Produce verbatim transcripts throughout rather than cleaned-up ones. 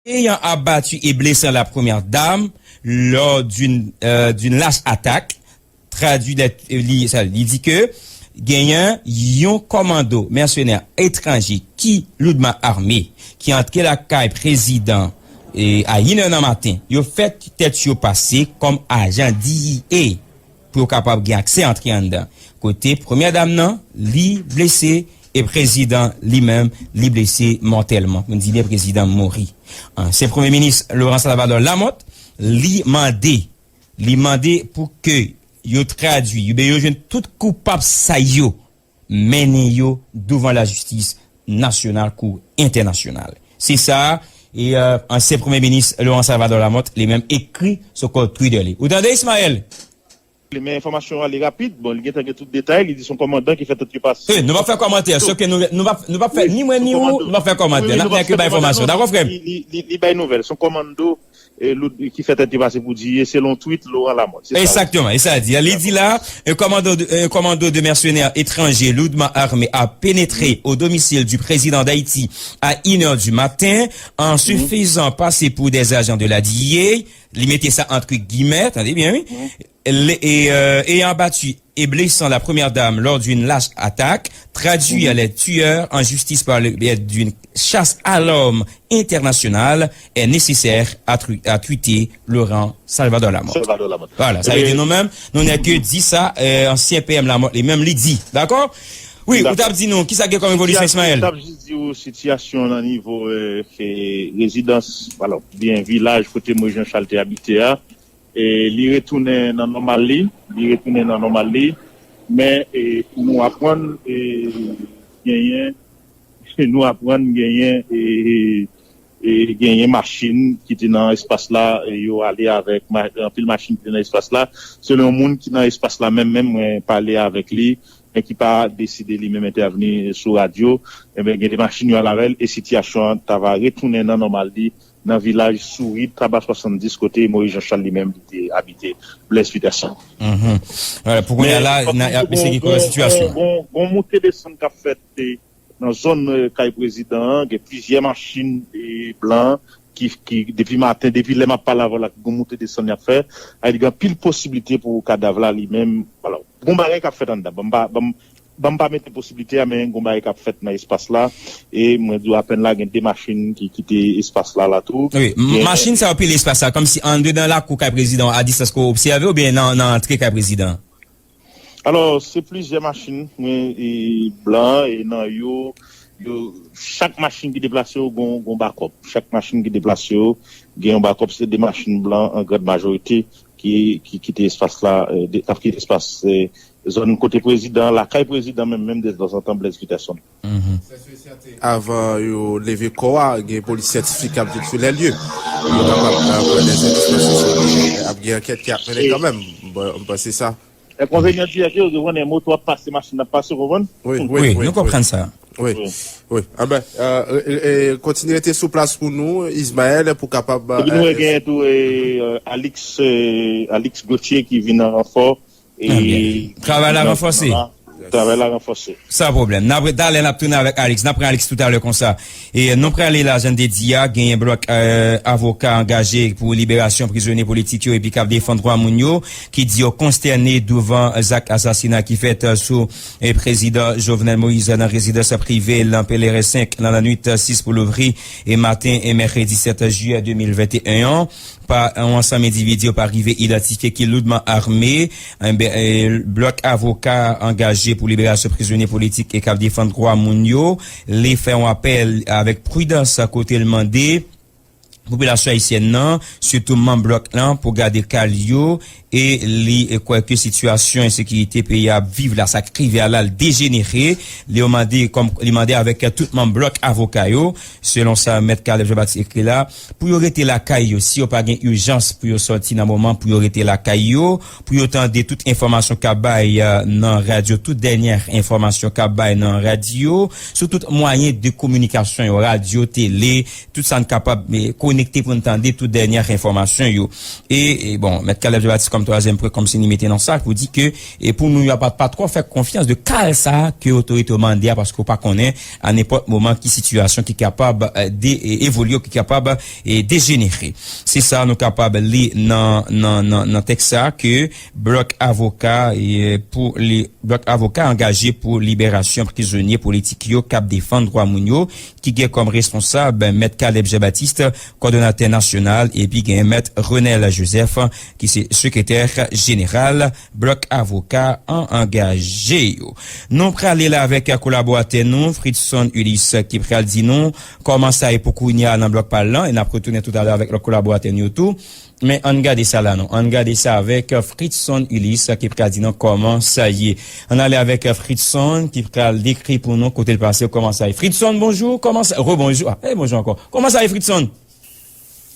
ayant abattu et blessant la première dame lors d'une euh, d'une lâche attaque. Tradui, li, sa, li di ke genyen yon kòmando mèsenè etranje ki loudman ame ki antre lakay prezidan e, a inè nan maten. Yo fè tèt yo pase kòm ajan D E A pou yo kapab gen aksè antre anndan. Kote premyè dam nan, li blese e prezidan li menm, li blese mòtèlman. Pou n di byen prezidan mouri. Ansyen premye minis Laurent Salvador Lamothe, li mande, li mande pou ke yo tradui, oubyen yo jwenn tout koupab sa yo, mennen yo douvan lajistis nasyonal kou entènasyonal. Se sa, e, euh, ansyen premye minis Laurent Salvador Lamothe li menm ekri sou kont Twitter li. Ou tande, Ismaël? Men enfòmasyon an ale rapid. Bon, li gentan gen tout detay. Li di se yon kòmandan ki fè tèt li pase. Wi, nou p ap fè kòmantè. Sòf ke nou, nou p ap, nou p ap fè ni mwen ni ou, nou p ap fè kòmantè. N ap nèk bay enfòmasyon. Dakò, frè m? Li, li, li bay nouvèl. Se yon kòmando e, loud, ki fè tèt li pase pou di, e selon tweet Laurent Lamothe. Se sa. Exactement, e sa di. Li di la, un commando de, un commando de mercenaires étrangers lourdement armés a pénétré au domicile du président d'Haïti à une heure du matin en se faisant passer pour des agents de la D E A. Li mete sa antre gimè, tande byen, wi. Les, et, euh, ayant battu et blessant la première dame lors d'une lâche attaque, traduire les tueurs en justice par le biais d'une chasse à l'homme internationale est nécessaire, a tru- a tweeté Laurent Salvador Lamothe. Salvador Lamothe. Voilà, sa vle di nou menm, nou nèk di sa, euh, ansyen P M Lamothe li menm li di. Dakò? Wi, ou t ap di nou, kisa gen kòm evolisyon, Ismaël? M t ap jis di w sitiyasyon nan nivo euh, ke rezidans, alò, byen vilaj kote Moïse Jean Charles te abite a. E li retounen nan nòmal li, li retounen nan nòmal li, men e, nou aprann e, genyen, nou aprann genyen e, e, genyen machin ki te nan espas la, e yo ale avèk ma- anpil machin ki te nan espas la. Selon yon moun ki nan espas la menm, menm mwen pale avèk li, men ki pa deside li menm entèvni sou radyo, enben gen de machin yo al avè l e sitiyasyon an ta va retounen nan nòmal li nan vilaj Sourit, Taba swasanndis, kote Moïse Jean Charles li menm li te abite, Blaise Peterson. Pou kounye a la, n ap eseye kore sitiyasyon an. Gon moute desann k ap fèt nan zòn kay prezidan an, gen plizyè machin blan ki, ki depi maten, depi lè m ap pale avè w la, gon moute desann y ap fè. Sa vle di gen anpil posiblite pou kadav la li menm. Alò, gon bagay k ap fèt anndan. Ban m pa, ban m, ban m pa mete posiblite a, men gon bagay k ap fèt nan espas la. E mwen di w apèn la, gen de machin ki kite espas la la tou. Wi, machin sa yo pile espas la, kòmsi andedan lakou kay prezidan an, a distans ke w obsève, oubyen nan, nan antre kay prezidan an? Alò, se plizyè machin, men e, blan, e nan yo, yo, chak machin ki deplase yo gon, gon bakòp. Chak machin ki deplase yo gen yon bakòp. Se de machin blan an grand majorite ki, ki kite espas la, e, de, k ap kite espas e, zòn kote prezidan, lakay prezidan menm, menm de tanzantan Blaise Peterson. Avan yo leve kò a, gen polis syantifik k ap vin sou lè lye. Yo kapab pran dèzye disponisyon. Ap gen ankèt ki ap mennen kanmenm. Bon, m panse sa. Enkonvenyan dirèk yo, yo konnen moto ap pase, machin ap pase, ou konprann? Wi, wi, wi. Nou konprann sa. Wi, wi. Anben, kontinye rete sou plas pou nou, Ismaël, pou kapab. Epi nou genyen tou Alix, Alix Gauthier ki vin an ranfò. Travay la ranfòse. Travay la ranfòse. San pwoblèm. N ap, talè n ap tounen avèk Alix. N ap pran Alix toutalè konsa. E nou prale la, jan n te di a, genyen blòk avoka angaje pou liberasyon prizonye politik yo epi k ap defann dwa moun yo, ki di yo konstène douvan zak asasina ki fèt sou e prezidan Jovenel Moïse nan rezidans prive l nan Pelerin senk nan lannwit sis pou louvri e maten e mèkredi sèt jiyè de mil venteyen an. Pa yon ansanm endividi yo pa rive idantifye ki loudman ame, enben, e, blòk avoka angaje pou liberasyon prizonye politik e k ap defann dwa moun yo, li fè yon apèl avèk pridans kote l mande popilasyon ayisyèn nan, sitou manm blòk lan, pou gade kal yo e li kwè ke sitiyasyon ensekirite peyi a ap viv la, sa k rive a la, l dejenere. Li mande, kòm, li mande avèk tout manm blòk avoka yo, selon sa Mèt Caleb Jean Baptiste ekri la, pou yo rete lakay yo, si yo pa gen ijans pou yo sòti nan moman, pou yo rete lakay yo, pou yo tande tout enfòmasyon k ap bay nan radyo, tout dènyè enfòmasyon k ap bay nan radyo, sou tout mwayen de kominikasyon yo, radyo, tele, tout sa n kapab konekte pou n tande tout dènyè enfòmasyon yo. E, e bon, Mèt Caleb Jean-Baptiste kòm twazyèm pwen, kòmsi li mete nan sa, pou di ke, e pou nou, yo pa, pa twò fè konfyans de kal sa a ke otorite yo mande a, paske w pa konnen a nenpòt moman ki sitiyasyon ki kapab, e, de, e, evolye, ki kapab, e, dejenere. Se sa nou kapab li nan, nan, nan, nan tèks sa a ke Blòk Avoka, e, pou li, Blòk Avoka angaje pou liberasyon prizonye politik yo k ap defann dwa moun yo, ki gen kòm responsab Mèt Caleb Jean-Baptiste, kòdonatè nasyonal, epi gen Mèt Renel Joseph, ki se sekretè jeneral Blòk Avoka an angaje yo. Nou prale la avèk kolaboratè nou, Fritson Ulysse, ki pral di nou kòman sa ye pou kounye a nan blòk pa l lan, e n ap retounen toutalè avèk lòt kolaboratè nou yo tou. Men ann gade sa la non. Ann gade sa avèk Fritson Ulysse ki pral di nou kòman sa ye. Ann ale avèk Fritson ki pral dekri pou nou kote l pase, kòman sa ye. Fritson, bonjou, kòman sa, rebonjou. Ah, eh, bonjou ankò. Kòman sa ye, Fritson?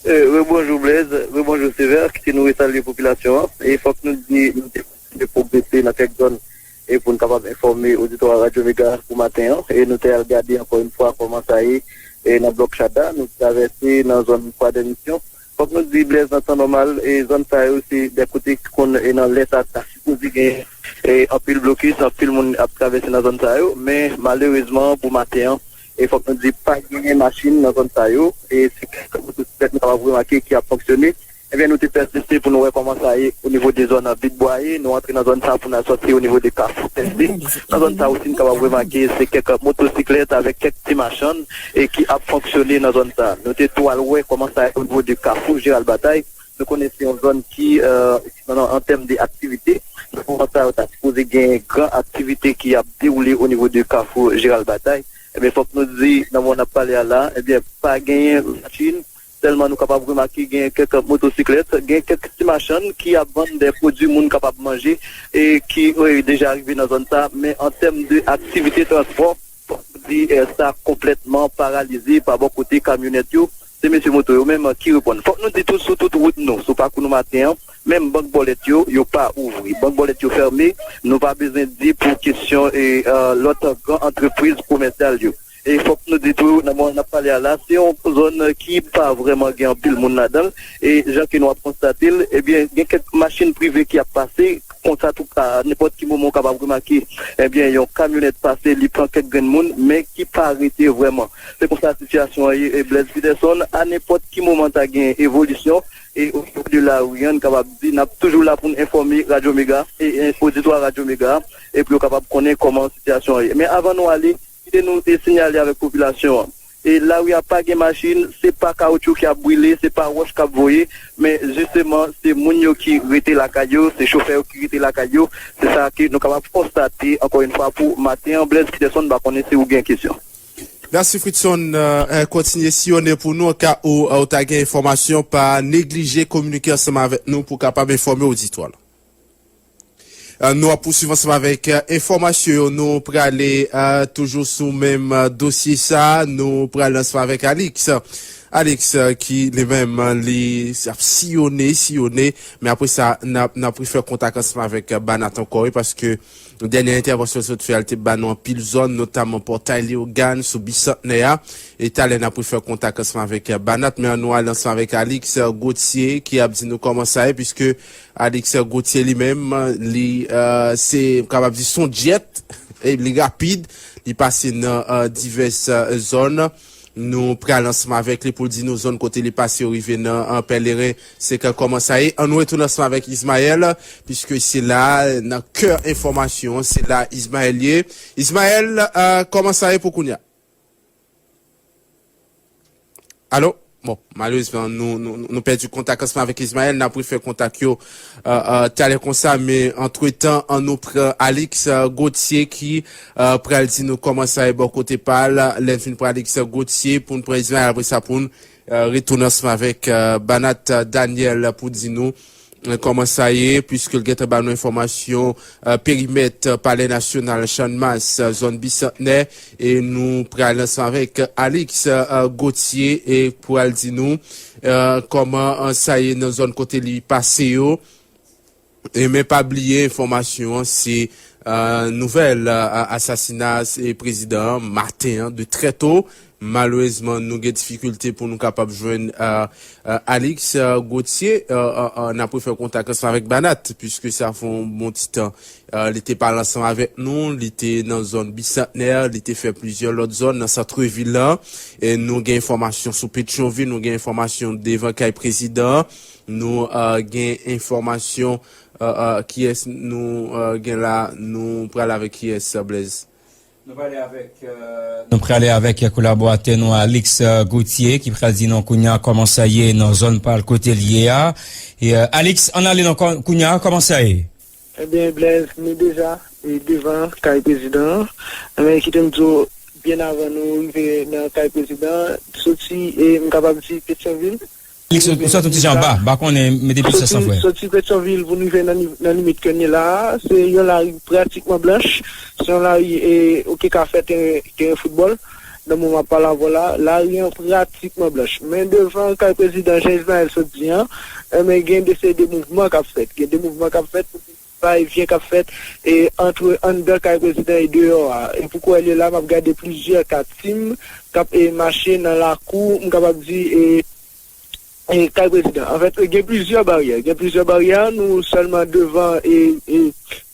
Eh, rebonjou Blaise, rebonjou Sever, kite nou resalye popilasyon an. E fòk nou di, nou te kontinye pwogrese nan kèk zòn e pou n kapab enfòme oditwa Radyo Mega pou maten an. E nou te al gade ankò yon fwa kòman sa ye e nan blòk Chada. Nou travèse nan zòn Kwadèmisyon. Fòk nou di Blaise, nan tan nòmal, e zòn sa yo se de kote ki konn e nan lè sa ta sipoze gen e anpil blokis, anpil moun ap travèse nan zòn sa yo, men malerezman pou maten an, e fòk nou di pa genyen machin nan zòn sa yo, e se kèk motosiklèt nou kapab remake ki ap fonksyone. Ebyen, nou te pèsiste pou nou wè kòman sa ye o nivo de zòn Bit Bwaye. Nou antre nan zòn sa pou n al sòti o nivo de Kafou Tèste. Nan zòn sa osi, n kapab remake se kèk motosiklèt avèk kèk ti machann e ki ap fonksyone nan zòn sa. Nou te tou al wè kòman sa ye o nivo de Kafou Jeral Batay. Nou konnen se yon zòn ki, euh, nan, an tèm de aktivite, nan moman sa yo ta sipoze gen gran aktivite ki ap dewoule o nivo de Kafou Jeral Batay. Ebyen, fòk nou di, nan moman n ap pale a la, ebyen, pa genyen machin, sèlman nou kapab remake gen kèk motosiklèt, gen kèk ti machann ki ap vann de pwodui moun kapab manje e ki, e, deja rive nan zòn sa, men an tèm de aktivite transpò, fòk nou di, eh, sa konplètman paralize pa bò kote kamyonèt yo. Se mesye moto yo menm ki reponn. Fòk nou di tou, sou tout wout nou, sou pakou nou maten an, menm bank bòlèt yo, yo pa ouvri. Bank bòlèt yo fèmen, nou pa bezwen di pou kesyon e, eh, lòt gran antrepriz komèsyal yo. E fòk nou di tou, nan moman n ap pale a la, se yon zòn ki pa vrèman gen anpil moun ladan l. E jan ke nou ap konstate l, ebyen, gen kèk machin prive ki ap pase, konsa tou ka, nenpòt ki moman w kapab remake, ebyen, yon kamyonèt pase, li pran kèk grenn moun, men ki pa rete vrèman. Se konsa sitiyasyon an ye, e Blaise Peterson, a nenpòt ki moman ta gen evolisyon, e o nivo de lari an, n kapab di, n ap toujou la pou n enfòme Radyo Mega, e, e oditwa Radyo Mega, e pou yo kapab konnen kòman sitiyasyon an ye. Men avan nou ale, kite nou te sinyale avèk popilasyon an. E lari a pa gen machin, se pa kawotchou ki ap brile, se pa wòch k ap voye, men jisteman, se moun yo ki rete lakay yo, se chofè yo ki rete lakay yo. Se sa ke nou kapab konstate, ankò yon fwa, pou maten an. Blaise Peterson, m pa konnen si ou gen kesyon. Mèsi, Fritson. Euh, euh, kontinye siyonnen pou nou, o ka ou, euh, ou ta gen enfòmasyon, pa neglije kominike ansanm avèk nou pou w kapab enfòme oditwa la. Euh, nou ap pouswiv ansanm avèk, euh, enfòmasyon yo. Nou prale, euh, toujou sou menm, euh, dosye sa. Nou prale ansanm avèk Alix. Alix, euh, ki li menm, euh, li ap siyonnen, siyonnen. Men apre sa, n ap, n ap refè kontak ansanm avèk, euh, Banat ankò, wi, paske dènye entèvansyon l sot fè a, li te ba nou anpil zòn, notaman Pòtay Leyogàn, sou Bisantnè a. E talè, n ap refè kontak ansanm avèk, euh, Banat, men ann nou ale ansanm avèk Alix, euh, Gauthier, ki ap di nou kòman sa ye, piske Alix Gauthier li menm, li, euh, se, m kapab di, s on djèt, e li rapid, li pase nan, euh, divès, euh, zòn. Nou pral ansanm avèk li pou l di nou zòn kote li pase, yo rive nan, euh, Pèleren, se ka kòman sa ye. Ann nou retounen ansanm avèk Ismaël, piske se la, nan kè enfòmasyon an, se la Ismaël ye. Ismaël, euh, kòman sa ye pou kounye a? Alo? Bon, malerezman, nou, nou, nou pèdi kontak ansanm avèk Ismaël. N ap refè kontak yo, euh, euh, talè konsa, men antretan, ann nou pran Alix, euh, Gauthier ki, euh, pral di nou kòman sa ye bò kote pa l. Lè n fin pran Alix Gauthier, pou n pran Ismaël, apre sa, pou n, euh, retounen ansanm avèk, euh, Banat, euh, Daniel pou di nou, euh, kòman sa ye, piske l gentan ba nou enfòmasyon, euh, perimèt, euh, Palè Nasyonal, Channmas, euh, zòn Bisantnè, e nou pral ansanm avèk Alix, euh, Gauthier, e pou al di nou, euh, kòman, euh, sa ye nan zòn kote li pase yo. E men pa bliye enfòmasyon an, se, euh, nouvèl, euh, asasina, se prezidan an, maten an, de trè to, Malerezman, nou gen difikilte pou nou kapab jwenn, euh, euh, Alix, euh, Gauthier. Euh, euh, euh, n ap refè kontak ansanm avèk Banat, piske sa fè yon bon ti tan. Euh, li te pale ansanm avèk nou, li te nan zòn Bisantnè, li te fè plizyè lòt zòn nan santrevil la. E nou gen enfòmasyon sou Petyonvil, nou gen enfòmasyon devan kay prezidan, nou, euh, gen enfòmasyon, euh, euh, kiyès nou, euh, gen la, nou pral avèk kiyès, Blaise? Nou prale avèk, euh, nou prale avèk kolaboratè nou Alix, euh, Gauthier, ki pral di nou kounye a kòman sa ye nan zòn pa l kote l ye a. E, euh, Alix, ann ale nan kò-, kounye a, kòman sa ye? Ebyen, Blaise, nou deja, e, devan kay prezidan an. Ebyen, kite m di w, byen avan nou rive nan kay prezidan, soti, e, m kapab di Petyonvil. Alix, ou sòti yon ti jan ba, ba konnen, mete plis sans, frè. Soti Petyonvil pou n rive nan, nan limit ke n ye la a, se yon lari pratikman blanch. Se yon lari, e, ou te ka fè teren, teren foutbòl nan moman m ap pale avè w la. Lari an pratikman blanch. Men devan kay prezidan Jean Ismaël sot di an, enben, gen de seri de mouvman k ap fèt. Gen de mouvman k ap fèt, va e vyen k ap fèt, e, antre anndan kay prezidan e deyò a. E pou kounye a la, m ap gade plizyè ka tim k ap, e, mache nan lakou, m kapab di, e, e, kay prezidan. Anfèt, gen plizyè baryè. Gen plizyè baryè, nou sèlman devan, e, e,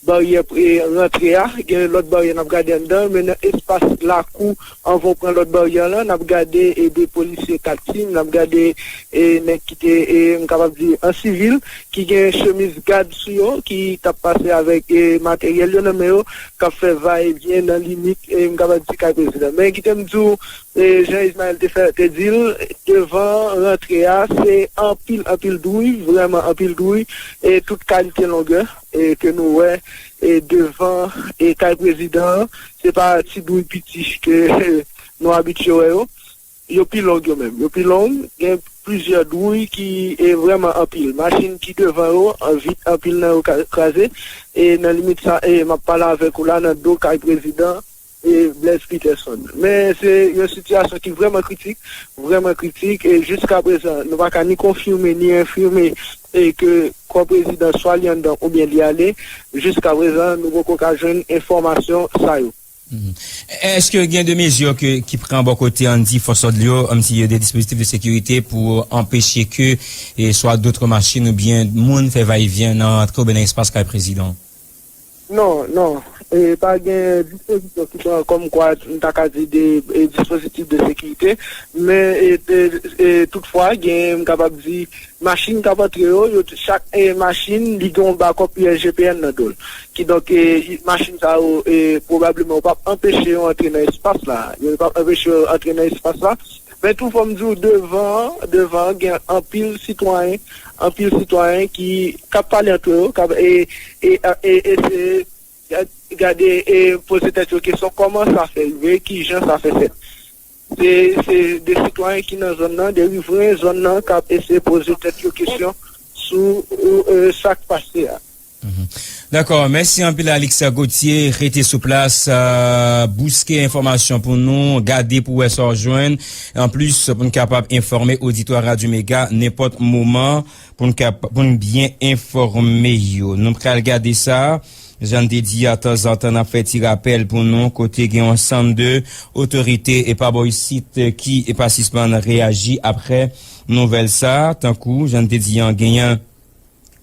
baryè, e, rantre a. Gen lòt baryè n ap gade anndan, men nan espas lakou, anvan w pran lòt baryè lan, n ap gade, e, de polisye kat tim, n ap gade, e, nèg ki te, e, m kapab di, an sivil, ki gen chemiz gad sou yo, ki t ap pase avèk, e, materyèl yo nan men yo, k ap fè va e vyen nan limit, e, m kapab di, kay prezidan. Men kite m di w, e, Jean Ismaël te fè, te di l, devan rantre a, se anpil, anpil dwouy, vrèman anpil dwouy, e tout kalite longè, e ke nou wè, e devan, e kay prezidan an, se pa ti dwouy piti ke nou abitye wè yo. Yo pi long yo menm, yo pi long, gen plizyè dwouy ki, e, vrèman anpil. Machin ki devan yo, an vit, anpil nan yo ka-, kraze, e nan limit sa, e, m ap pale avèk ou la nan do kay prezidan, e, Blaise Peterson. Men se yon sitiyasyon ki vrèman kritik, vrèman kritik, e jiska prezan, nou pa ka ni konfime, ni enfime, e ke kò prezidan swa li anndan oubyen li ale. Jiska prezan, nou poko ka jwenn enfòmasyon sa yo. Mhm. Èske gen de mezi ke, ki pran bò kote, ann di, fòs lòd yo, ann di, de dispozitif de sekirite pou anpeche ke, e, swa dòt machin oubyen moun fè va e vyen nan rantre oubyen nan espas kay prezidan? Non, non. E, pa gen dispozisyon ki pran kòm kwa, m ta ka di, de, e, dispozitif de sekirite, men, e, e, e, toutfwa, gen, m kapab di, machin k ap antre yo, yo, chak, e, machin, li gen yon bakòp U S G P N nan do l. Kidonk, e, machin sa yo, e, pwobableman, yo p ap anpeche yo antre nan espas la. Yo p ap anpeche yo antre nan espas la. Men tou, fò m di w, devan, devan, gen anpil sitwayen, anpil sitwayen ki, k ap pale antre yo, k ap, e, e, e, e, se, gade, e, poze tèt yo kesyon, kòman sa fè rive, kijan sa fè fèt. Se, se de sitwayen ki nan zòn nan, de rivren zòn nan k ap eseye poze tèt yo kesyon sou, e, sa k pase a. Mhm. Dakò, mèsi anpil Alix Gauthier, rete sou plas, euh, bouske enfòmasyon pou nou, gade pou wè sa w jwenn. Anplis, pou n kapab enfòme oditwa Radyo Mega nenpòt moman, pou n kap-, pou n byen enfòme yo. Nou pral gade sa. Jan n te di a, tanzantan, n ap fè ti rapèl pou nou, kote gen yon ansanm de otorite e pa bò isit ki e pa sispann reyaji apre nouvèl sa, tankou, jan n te di an, genyen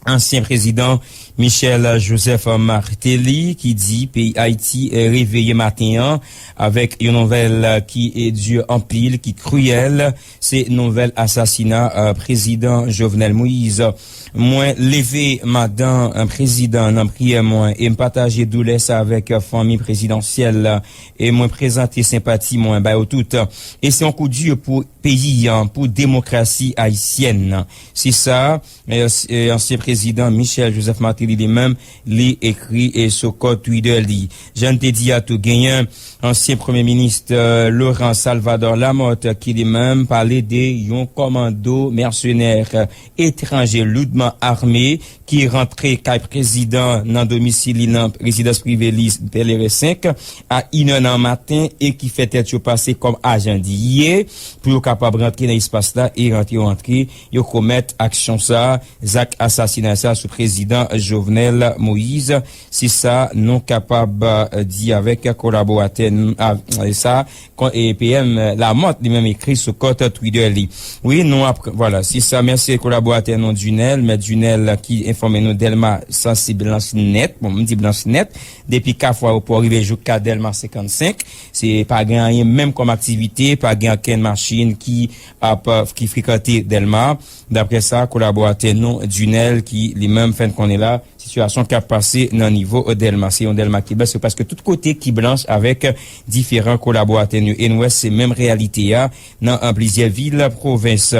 ansyen prezidan Michel Joseph Martelly ki di peyi Ayiti reveye maten an avèk yon nouvèl ki di anpil, ki kriyèl, se nouvèl asasina, euh, prezidan Jovenel Moïse. Mwen leve madan, euh, prezidan nan priyè mwen e m pataje doulè sa avèk, euh, fanmi prezidansyèl la e mwen prezante senpati mwen ba yo tout. E se yon kou di pou peyi an, pou demokrasi ayisyèn nan. Se sa, euh, s-, euh, ansyen prezidan Michel Joseph Martelly li menm, li ekri, e, sou kont Twitter li. Jan n te di a tou, genyen ansyen premye minis, euh, Laurent Salvador Lamothe ki li menm pale de yon kòmando mèsenè, euh, etranje loudman ame ki rantre kay prezidan nan domisil li nan rezidans prive li Bèlere senk a inè nan maten e ki fè tèt yo pase kòm ajan D E A pou yo kapab kapab rantre nan espas la e rantre yo antre, yo komèt aksyon sa, zak asasinay sa sou prezidan Jovenel Moïse. Se sa nou kapab di avèk kolaboratè n- a- sa, P M Lamothe li menm ekri sou kont Twitter li. Wi, nou ap, vwala, se sa. Mèsi kolaboratè nou Dunel, men Dunel ki enfòme nou Dèlma sanse blanch nèt. Bon, m di blanch nèt. Depi Kafou Ayewopò rive jouka Dèlma senkannsenk, se pa gen anyen menm kòm aktivite, pa gen okenn machin ki ap, ki frekante Dèlma. Daprè sa kolaboratè nou Dunel ki li menm fè n konnen la, sitiyasyon k ap pase nan nivo Dèlma. Se yon Dèlma ki bèse prèske tout kote ki blanch avèk diferan kolaboratè nou. E n wè se menm reyalite a nan plizyè vil pwovens.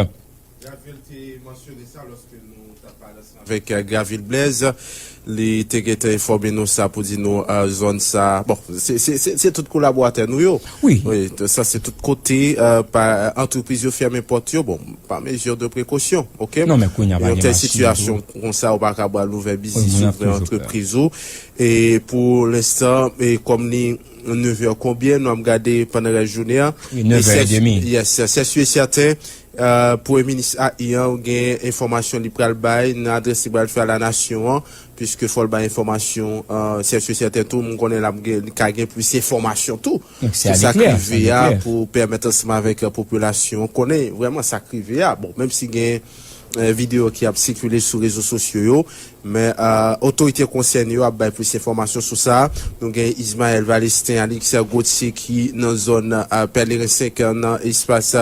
Gravil te mansyone sa lòske nou t ap pale ansanm avèk Gravil Blaise. Li te gentan enfòme nou sa pou di nou zòn sa. Bon, se, se, se, se tout kolaboratè nou yo. Wi. Wi, sa se tout kote, pa antrepriz yo fèmen pòt yo. Bon, pa mezi de prekosyon, oke? Non, men kounye a pa gen machin tou. Yon tèl sitiyasyon konsa, ou pa ka pral ouvè biznis, ouvè antrepriz ou. E pou lenstan, e kòm li nevè konbyen, nou ap gade pandan rès jounen an. Wi, nevè edmi. Yes, sè si e sèten, Premye minis a I an gen enfòmasyon li pral bay nan adrès li pral fè a lanasyon an, piske fò l bay enfòmasyon, sè si e sèten tou, m konnen l ap gen, li ka gen plis enfòmasyon tou sou sa k rive a pou pèmèt ansanm avèk popilasyon konnen vrèman sa k rive a. Bon, menm si gen videyo ki ap sikile sou rezo sosyo yo, men otorite konsène yo ap bay plis enfòmasyon sou sa. Nou gen Ismaël Valestin, Alix Gauthier ki nan zòn Pèleren senk nan espas,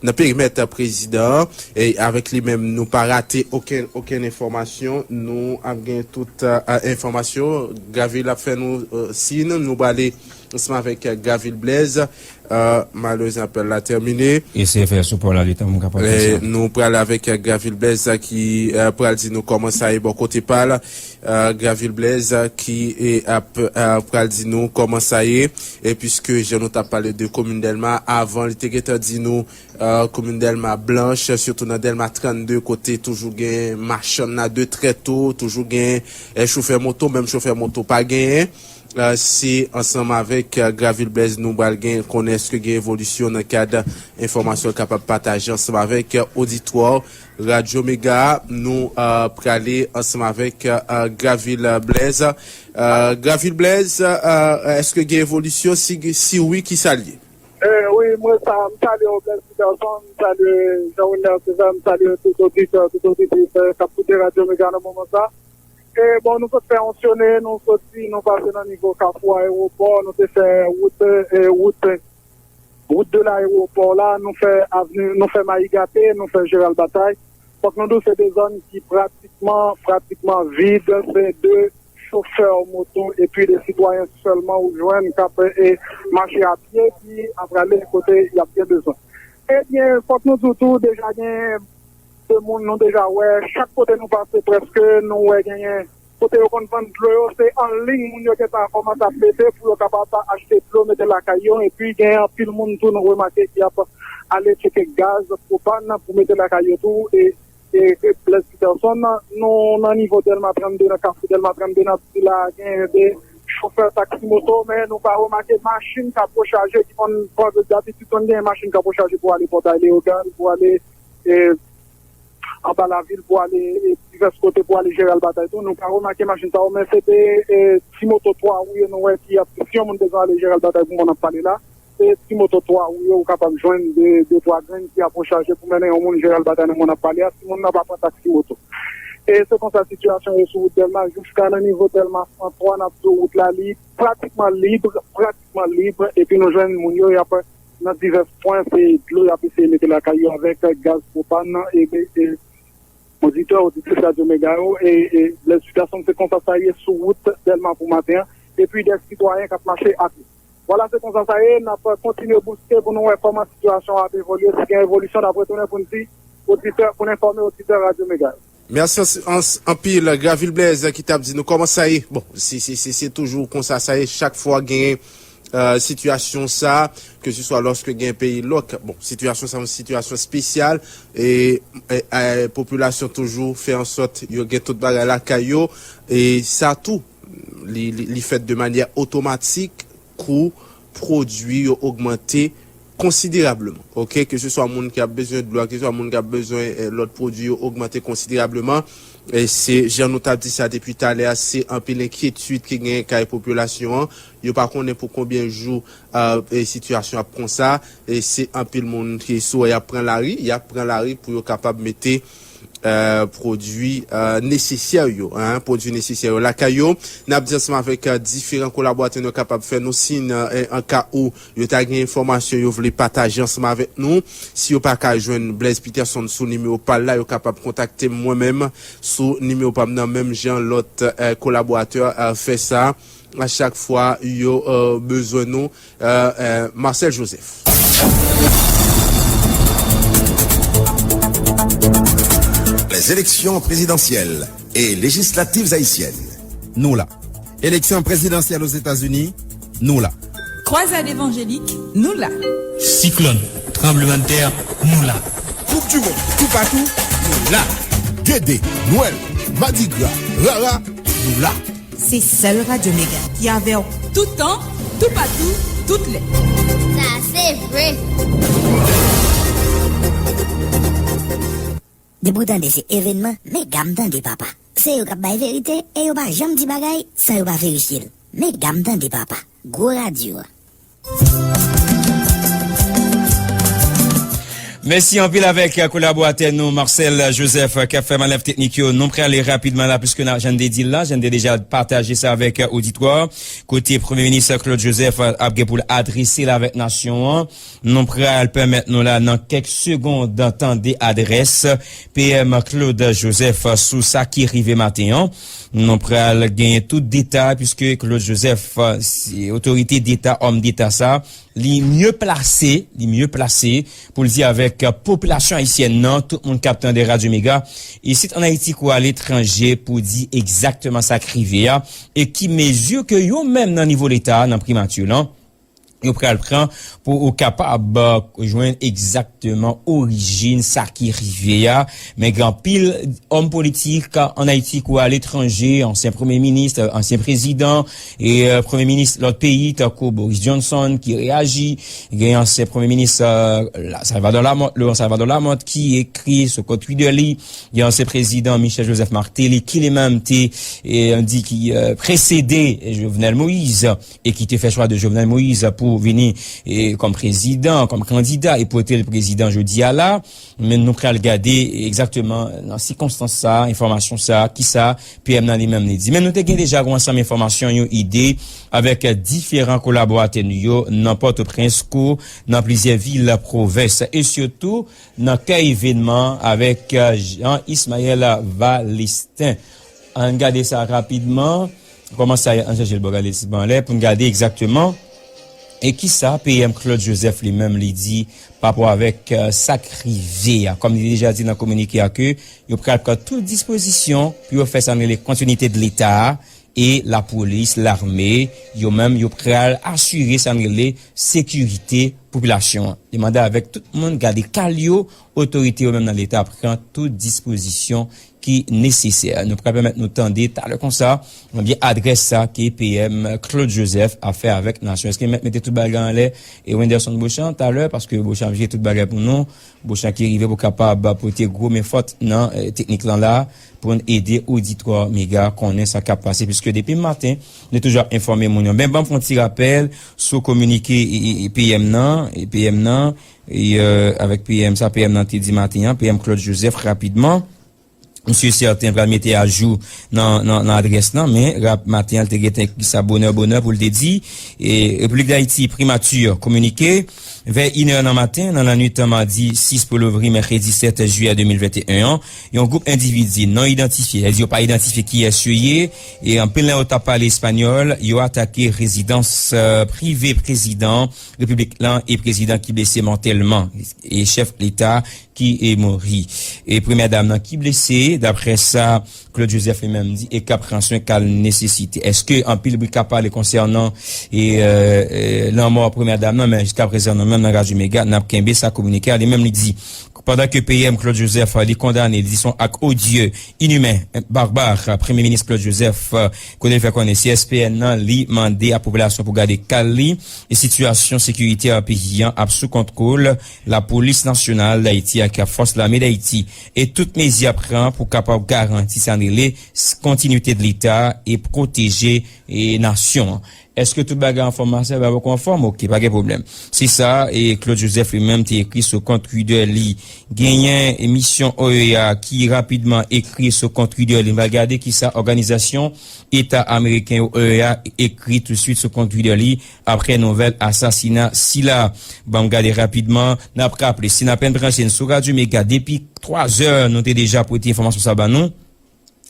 nan perimèt prezidan an. E avèk li menm, nou pa rate okenn, okenn enfòmasyon. Nou ap gen tout enfòmasyon. Gravil ap fè nou siy, nou prale ansanm avèk Gravil Blaise. Malerezman, apèl la tèmine. Eseye fè sou pò la, letan m kapab fè sa. Nou prale avèk Gravil Blaise ki pral di nou kòman sa ye bò kote pa l. Gravil Blaise ki ap pral di nou kòman sa ye. E piske jan nou t ap pale de komin Dèlma avan, li te gentan di nou komin Dèlma blanch, sitou nan Dèlma trannde, kote toujou gen machann a de trèto, toujou gen chofè moto, menm chofè moto pa genyen. Se ansanm avèk Gravil Blaise nou pral gen konnen èske gen evolisyon nan kad enfòmasyon l kapab pataje ansanm avèk oditwa Radyo Mega a. Nou prale ansanm avèk Gravil Blaise. Gravil Blaise, èske gen evolisyon? Si, si wi, kisa l ye? Wi, mwen sa, m salye w, Blaise Peterson, m salye Jean Wilner César, m salye tout oditè, tout oditris k ap koute Radyo Mega nan moman sa. E bon, nou sot fè yon sone, nou soti, nou pase nan nivo Kafou Ayewopò, nou te fè wout, e, wout, wout de layewopò la, nou fè avni, nou fè Mayi Gate, nou fè Jeral Batay. Fòk nou di w se de zòn ki pratikman, pratikman vid, se de chofè moto epi de sitwayen sèlman ou jwenn k ap, e, mache a pye, ki ap prale kote y ap gen bezwen. Ebyen, fòk nou di w tou, deja gen de moun nou deja wè, chak kote nou pase prèske, nou wè genyen kote yo konn vann dlo yo, se an liy moun yo gentan kòmanse ap mete pou yo kapab achte dlo mete lakay yo, epi gen anpil moun tou nou remake ki ap ale tcheke gaz pwopàn pou mete lakay yo tou, e, e, e Blaise Peterson, nou nan nivo Dèlma trannde, nan kafou Dèlma trannde, n ap di la, gen de chofè taksi moto, men nou pa remake machin k ap rechaje, ki konn, konn, dabitid konn gen machin k ap rechaje pou ale Pòtay Leyogàn, pou ale, e, anba lavil, pou ale, e, divès kote, pou ale Jeral Batay tou. Nou pa remake machin sa yo, men se de, e, ti moto twa wou yo nou wè ki ap, si yon moun bezwen ale Jeral Batay pou moun ap pale la, se ti moto twa wou yo ou kapab jwenn de, de twa grenn ki ap rechaje pou mennen yon moun Jeral Batay nan moun ap pale a, si moun nan pa pran taksi moto. E se konsa sitiyasyon yo sou wout Dèlma, jiska nan nivo Dèlma san twa, n ap di w wout la li pratikman lib, pratikman lib, epi nou jwenn moun yo, y ap nan divès pwen, se dlo y ap eseye mete lakay yo avèk gaz pwopàn, e, e, oditè, oditris Radyo Mega yo, e, e, Blaise Peterson, se konsa sa ye sou wout Dèlma pou maten an, epi de sitwayen k ap mache a pye. Vwala, se konsa sa ye, n ap kontinye bouske pou nou wè kòman sitiyasyon an ap evolye, si gen evolisyon, n ap retounen pou n di oditè, pou n enfòme oditè Radyo Mega yo. Mèsi ans-, ans-, anpil, Gravil Blaise ki t ap di nou kòman sa ye. Bon, se, se, se, se toujou konsa sa ye, chak fwa genyen, e, sitiyasyon sa, keseswa lòske gen peyi lòk. Bon, sitiyasyon sa, yon sitiyasyon espesyal, e, e, e, popilasyon toujou fè ansòt yo gen tout bagay lakay yo, e sa tou, li, li, li fèt de manyè otomatik, kou pwodui yo ogmante, konsiderableman. Oke, ke se swa moun ki ap bezwen dlo a, ke se swa moun ki ap bezwen, eh, lòt pwodui yo ogmante konsiderableman. E se, jan nou t ap di sa depi talè a, se anpil enkyetid ki gen kay popilasyon an. Yo pa konnen pou konbyen jou, eh, e sitiyasyon ap konsa. E se anpil moun ki sou y ap pran lari, y ap pran lari pou yo kapab mete, eh, pwodui, eh, nesesè yo, en, pwodui nesesè yo lakay yo. N ap di ansanm avèk, eh, diferan kolaboratè nou kapab fè nou siy, eh, an ka ou yo ta gen enfòmasyon yo vle pataje ansanm avèk nou. Si yo pa ka jwenn Blaise Peterson sou nimewo pa l la, yo kapab kontakte m mwen menm sou nimewo pa m nan, menm jan lòt, eh, kolaboratè, eh, fè sa a chak fwa yo, eh, bezwen nou, eh, eh, Marcel Joseph. Les élections présidentielles et législatives haïtiennes. Nou la. Eleksyon prezidansyèl Ozetazini, nou la. Croisade évangélique, nou la. Siklòn, tranblemanntè, nou la. Coupe du monde, toupatou, nou la. Gede, Nwèl, Madigra, Rara, nou la. Se sèl Radyo Mega ki avè w toutan, toupatou, tout lè. Sa se vre. Depi w tande se evènman, Mega m tande papa. Se yo k ap bay verite e yo pa janm di bagay san yo pa verifye l. Mega m tande papa. Gwo radyo. Mèsi anpil avèk kolaboratè nou Marcel Joseph k ap fè manèv teknik yo. Nou prale rapidman la, piske n a, jan n te di l la, jan n te deja pataje sa avèk oditwa, kote Premye Minis Claude Joseph ap gen pou l adrese l avèk nasyon an. Nou pral pèmèt nou la nan kèk segond tande adrès P M Claude Joseph sou sa ki rive maten an. Nou pral genyen tout detay, piske Claude Joseph, se otorite deta, òm deta sa, li mye plase, li mye plase pou l di avèk popilasyon ayisyèn nan, tout moun k ap tande Radyo Mega, isit ann Ayiti kou aletranje, pou di egzakteman sa k rive a, e ki mezi ke yo menm nan nivo leta, nan primati lan, yo pral pran pou ou kapab, euh, jwenn egzakteman orijin sa ki rive a. Men gen anpil òm politik ann Ayiti kou aletranje, ansyen premye minis, ansyen prezidan, e, euh, premye minis lòt peyi, tankou Boris Johnson ki reyaji, gen ansyen premye minis, euh, la, Salvador Lamothe, Laurent Salvador Lamothe ki ekri sou kont Twitter li, gen ansyen prezidan Michel Joseph Martelly ki li menm te, e, di ki, euh, presede Jovenel Moïse e ki te fè chwa de Jovenel Moïse pou vini, e, kòm prezidan, kòm kandida, e pote l prezidan jodi a la. Men nou pral gade egzakteman nan sikonstans sa, enfòmasyon sa, kisa P M nan li menm li di. Men nou te gen deja yon ansanm enfòmasyon, yon ide avèk diferan kolaboratè nou yo nan Pòtoprens kou nan plizyè vil pwovens, e sitou nan kè evènman avèk Jean Ismaël Valestin. Ann gade sa rapidman. Kòman sa ye? Ann chèche l bò gade ti ban anlè pou n gade egzakteman. E kisa P M Claude Joseph li menm li di pa rapò avèk, euh, sa k rive a? Kòm li deja di nan kominike a ke yo pral pran tout dispozisyon pou yo fè sa n rele kontinite de Leta a e lapolis, lame, yo menm yo pral asire sa n rele sekirite popilasyon an. Li mande avèk tout moun gade kal yo, otorite yo menm nan Leta pran tout dispozisyon ki nesesè. Nou pral pèmèt nou tande talè konsa, ebyen adrès sa ke P M Claude Joseph ap fè avèk nasyon. Èske m mèt mete tout bagay anlè e Wenderson Beauchamp talè, paske Beauchamp ap jere tout bagay pou nou. Beauchamp ki rive pou kapab pote gwo men fòt nan, eh, teknik lan la, pou n ede oditwa Mega konnen sa k ap pase, piske depi maten, nou toujou ap enfòme moun yo. Men ban m fè yon ti rapèl sou kominike, e, e, e P M nan, e P M nan, e, euh, avèk P M sa, P M nan te di maten an, P M Claude Joseph rapidman. Misye sèten pral mete ajou nan, nan, nan adrès lan, men rap maten an, li te gentan ekri sa bonè, bonè pou l te di, e, Repiblik Dayiti, Primati, kominike, vè inè nan maten, nan lannwit madi sis pou louvri mèkredi sèt jiyè de mil venteyen an, yon gwoup endividi non idantifye, sètadi yo pa idantifye kiyès yo ye, e anpil nan yo t ap pale espanyòl, yo atake rezidans, euh, prive prezidan repiblik lan e prezidan ki blese mòtèlman, e chèf leta ki, e, mouri. E premyè dam nan ki blese, daprè sa Claude Joseph li menm di, e k ap pran swen ka l nesesite. Èske anpil bri k ap pale konsènan, e, euh, euh, lanmò premyè dam nan, men jiskaprezan nou menm nan Radyo Mega, n ap kenbe sa kominike a. Li menm li di, Pandan ke P M Claude Joseph li kondane, li di se yon ak odye, inimen, barbare, Premye Minis Claude Joseph, kote l fè konnen C S P N nan, li mande a popilasyon pou gade kal li, e sitiyasyon sekirite a peyi an ap sou kontwòl Lapolis Nasyonal Dayiti ak Fòs Lame Dayiti, e tout mezi ap pran pou kapab garanti sa n rele kontinite de Leta e pwoteje e nasyon an. Èske tout bagay anfòm, Marcel? Bagay poko anfòm? Oke, pa gen pwoblèm. Se sa, e Claude Joseph li menm te ekri sou kont Twitter li. Genyen misyon O E A ki rapidman ekri sou kont Twitter li. M pral gade kisa òganizasyon Eta Ameriken yo, O E A, ekri touswit sou kont Twitter li apre nouvèl asasina sila. Ban m gade rapidman. N ap raple, si n apèn branche n sou Radyo Mega depi twa zè, nou te deja pote enfòmasyon sa ban nou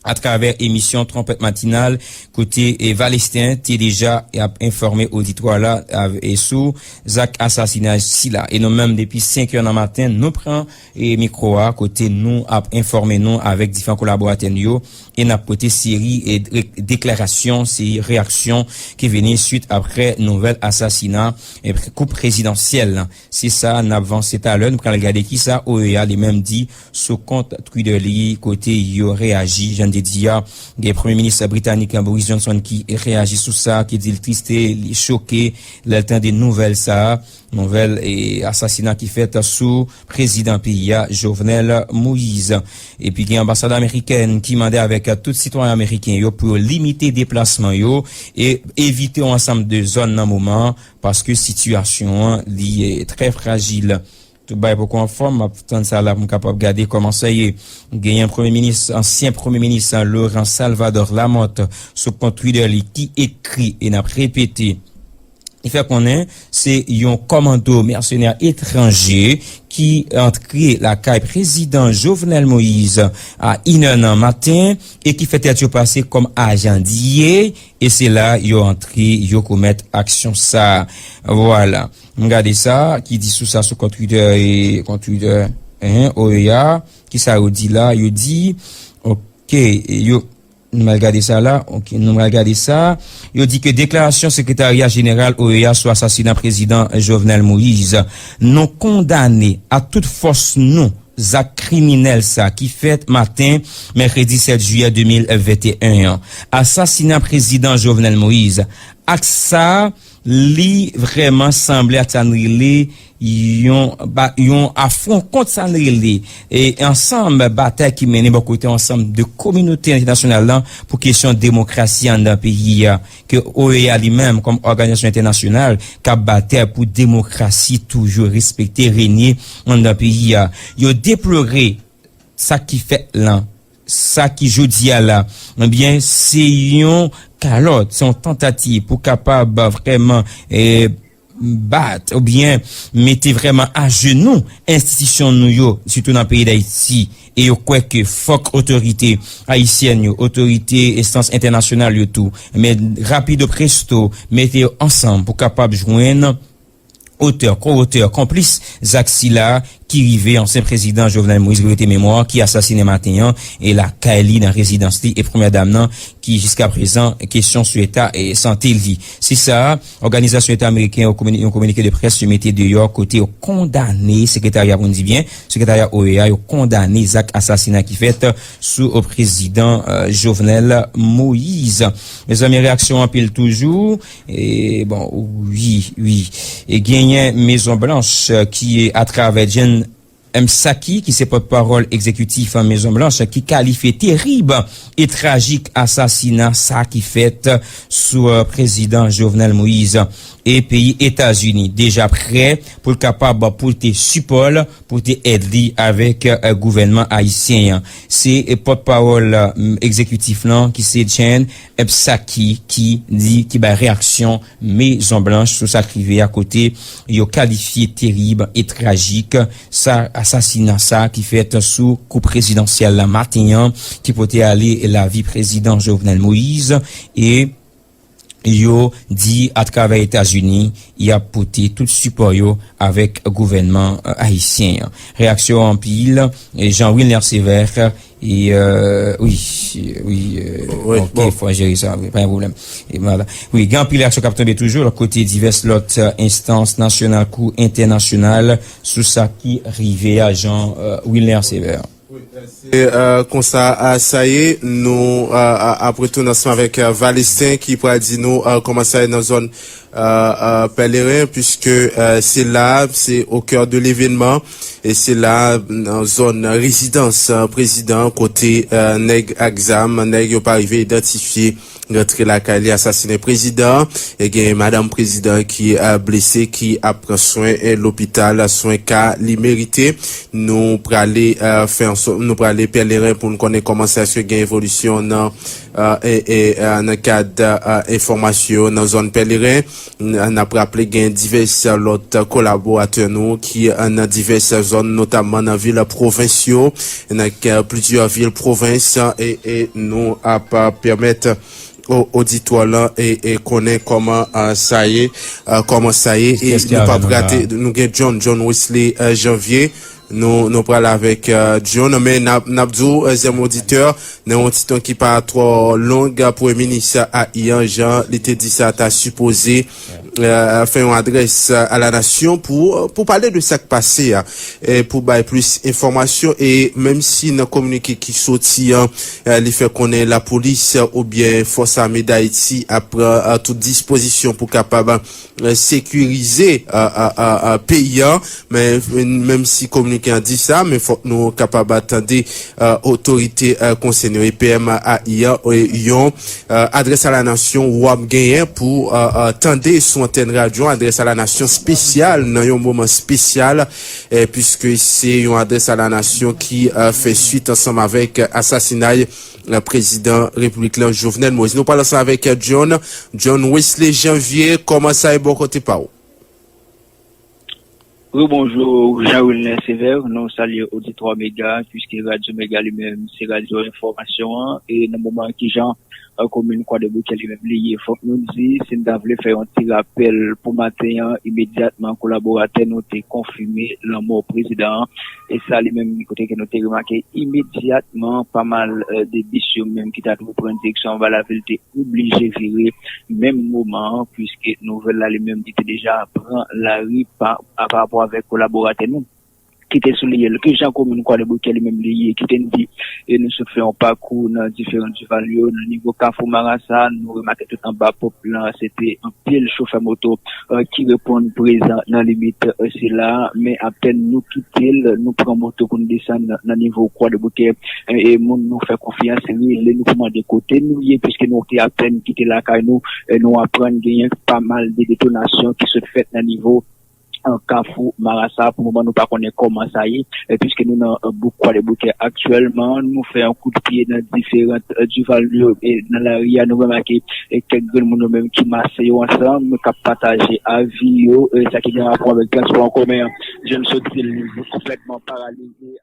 atravè emisyon Twonpèt Matinal, kote, e, Valesten te deja ap enfòme oditwa la, av-, e sou zak asasinay sila. E nou menm, depi senk è nan maten, nou pran, e, mikwo a, kote nou ap enfòme nou avèk diferan kolaboratè nou yo, e n ap pote seri, e, de-, deklarasyon, seri reyaksyon ki vini swit apre nouvèl asasina, e, koup prezidansyèl lan. Se sa, n ap vanse talè, nou pral gade kisa O E A li menm di sou kont Twitter li, kote yo reyaji, jan n te di a. Gen Premye Minis britanik Boris Johnson ki reyaji sou sa, ki di l triste, li choke lè l tande nouvèl sa a, nouvèl, e, asasina ki fèt sou prezidan peyi a, Jovenel Moïse. Epi gen anbasad amerikèn ki mande avèk tout sitwayen ameriken yo pou yo limite deplasman yo e evite yon ansanm de zòn nan moman an, paske sitiyasyon an li, e, trè frajil. Tout bagay poko anfòm, m ap tann sa la pou m kapab gade kòman sa ye. Genyen Premye Minis, ansyen Premye Minis Laurent Salvador Lamothe sou kont Twitter li ki ekri, e n ap repete, li fè konnen se yon kòmando mèsenè etranje ki antre lakay prezidan Jovenel Moïse a inè nan maten e ki fè tèt yo pase kòm ajan D E A, e se la yo antre, yo komèt aksyon sa. Vwala. M gade sa, ki di sou sa sou kont Twitter, e, kont Twitter, en, O E A, ki sa yo di la? Yo di, oke, yo, nou pral gade sa la, oke, nou pral gade sa. Yo di ke deklarasyon Sekretarya Jeneral O E A sou asasina prezidan Jovenel Moïse, nou kondane a tout fòs nou zak kriminèl sa ki fèt maten mèkredi sèt jiyè de mil venteyen an. Asasina prezidan Jovenel Moïse, ak sa, li vrèman sanble ak sa n rele yon, ba, yon afwon kont sa n rele, e, ansanm batay ki mennen bò kote ansanm de kominote entènasyonal lan pou kesyon demokrasi anndan peyi a, ke O E A li menm, kòm òganizasyon entènasyonal, k ap batay pou demokrasi toujou respekte, renye anndan peyi a. Yo deplore sa ki fèt lan, sa ki jodi a la, ebyen, se yon kalòt, se yon tantativ pou kapab vrèman, e, bat oubyen mete vrèman ajenou enstitisyon nou yo, sitou nan peyi Dayiti. E yo kwè ke fòk otorite ayisyèn yo, otorite enstans entènasyonal yo tou, men rapido presto, mete yo ansanm pou kapab jwenn otè, ko-otè, konplis zak sila ki rive ansyen prezidan Jovenel Moïse, ki rete memwa, ki asasinen maten an, e lakay li, nan rezidans li, e premyè dam nan, ki jiskaprezan, kesyon sou eta, e sante li. Se sa, òganizasyon eta ameriken, yon komini-, yon kominike de près, yo mete deyò, kote yo kondane sekretarya, pou n di byen, sekretarya O E A, yo kondane zak asasina ki fèt sou prezidan, e, Jovenel Moïse. Mezanmi, reyaksyon anpil toujou. E, bon, wi, wi. E genyen Mezon Blanch, e, ki, atravè Jen Psaki, ki se pòtpawòl egzekitif Mezon Blanch, ki kalifye terib e trajik asasina sa ki fèt sou, e, prezidan Jovenel Moïse. E peyi Etazini deja prè pou l kapab pote sipò l, pote èd li avèk, e, gouvènman ayisyen an. Se, e, pòtpawòl, e, egzekitif lan, ki se Jen Psaki, ki di, ki bay reyaksyon Mezon Blanch sou sa k rive a, kote yo kalifye terib e trajik sa, asasina sa ki fèt sou kou prezidansyèl la maten an, ki pote ale lavi prezidan Jovenel Moïse. E yo di atravè Etazini, y ap pote tout sipò yo avèk gouvènman, eh, ayisyen an. Reyaksyon anpil, eh, Jean Wilner Sévère, e, eh, wi, wi, eh, Wi, ok, bon. Fò jere sa, wi, pa gen pwoblèm. E vwala. Wi, gen anpil reyaksyon k ap tonbe toujou, lòt kote, divès lòt, eh, enstans nasyonal kou entènasyonal sou sa ki rive a Jean, eh, Wilner Sévère. Se, eh, konsa, eh, sa ye, nou, eh, eh, ap retounen ansanm avèk, eh, Valestin ki pral di nou, eh, kòman sa ye nan zòn, eh, eh, Pèleren, puiske, eh, se la, se au cœur de l'événement, e se la, nan zòn rezidans, eh, prezidan, kote, eh, nèg ak zam, nèg yo pa rive idantifye, rantre lakay li, asasinen prezidan, e gen madanm prezidan ki, eh, blese, ki ap pran swen, eh, lopital, swen ka li merite. Nou prale, eh, fè anso-, nou prale Pèleren pou n konnen kòman sa, èske gen evolisyon nan, eh, e, e, eh, nan kad, eh, enfòmasyon nan zòn Pèleren. N-, n ap raple gen divès lòt kolaboratè nou ki, eh, nan divès zòn, notamman nan vil pwovens yo, nan k-, plizyè vil pwovens, e, e nou ap, eh, pèmèt o-, oditwa lan e, e konnen kòman, eh, sa ye, eh, kòman sa ye, e nou p ap rate, nou gen John, John Wesley, eh, Janvier. Nou, nou pral avèk, eh, John, men n ap, n ap di w, eh, zèm oditè, nan yon ti tan ki pa twò long, eh, Premye Minis a Iran, jan li te di sa, ta sipoze, eh, fè yon adrès, eh, a la nasyon pou, pou pale de sa k pase a, eh, pou bay plis enfòmasyon, e menm si nan kominike ki soti an, eh, li fè konnen lapolis, eh, oubyen fòs ame Dayiti ap pran, eh, tout dispozisyon pou kapab, eh, sekirize, eh, eh, eh, eh, peyi an, men, menm si kominike an di sa, men fòk nou kapab tande, eh, otorite, eh, konsène yo. E P M a I an, eh, yon, eh, adrès a la nasyon w ap genyen pou, eh, eh, tande sou antèn radyo, adrès a la nasyon espesyal nan yon moman espesyal, eh, puiske se yon adrès a la nasyon ki, eh, fè swit ansanm avèk asasinay, eh, prezidan repiblik lan, Jovenel Moïse. Nou pral ansanm avèk, eh, John, John Wesley Janvier, kòman sa ye bò kote pa w? Wi, bonjou, Jean Wilner Sévère, nou salye oditwa Mega, puiske Radyo Mega li menm se radyo enfòmasyon an, e nan moman ki jan, eh, komin Kwadèboukè li menm li ye, fòk nou di, si n ta vle fè yon ti rapèl pou maten an, imedyatman kolaboratè nou te konfime lanmò prezidan an, e sa li menm kote ke nou te remake imedyatman pa mal, eh, de bis yo menm ki ta dwe pran direksyon anba lavil te oblije vire menm moman an, puiske nouvèl la li menm li te deja pran lari pa, a, pa rapò avèk kolaboratè nou ki te souliye l. Ki jan komin Kwadèboukè li menm li ye, ki te n di, e nou sot fè yon pakou nan diferan Dival yo, nan nivo Kafou Marasa, nou remake tout anba ponp lan, se te anpil chofè moto, eh, ki reponn prezan nan limit, eh, sila, men apèn nou kite l, nou pran moto pou n desann nan, nan nivo Kwadèboukè, eh, e moun nou fè konfyans, rele nou pou mande kote nou ye, piske nou te apèn kite lakay nou, eh, nou aprann genyen pa mal de detonasyon ki sot fèt nan nivo, eh, Kafou Marasa. Pou moman, nou pa konnen kòman sa ye, eh, piske nou nan, eh, bouk Kwadèboukè aktyèlman. Nou fè yon kout pye nan diferan, eh, Dival yo, e nan lari a, nou remake, eh, kèk grenn moun yo menm ki mase yo ansanm, k ap pataje avi yo, eh, sa ki gen rapò avèk transpò an komen an. Jèn soti l konplètman paralize.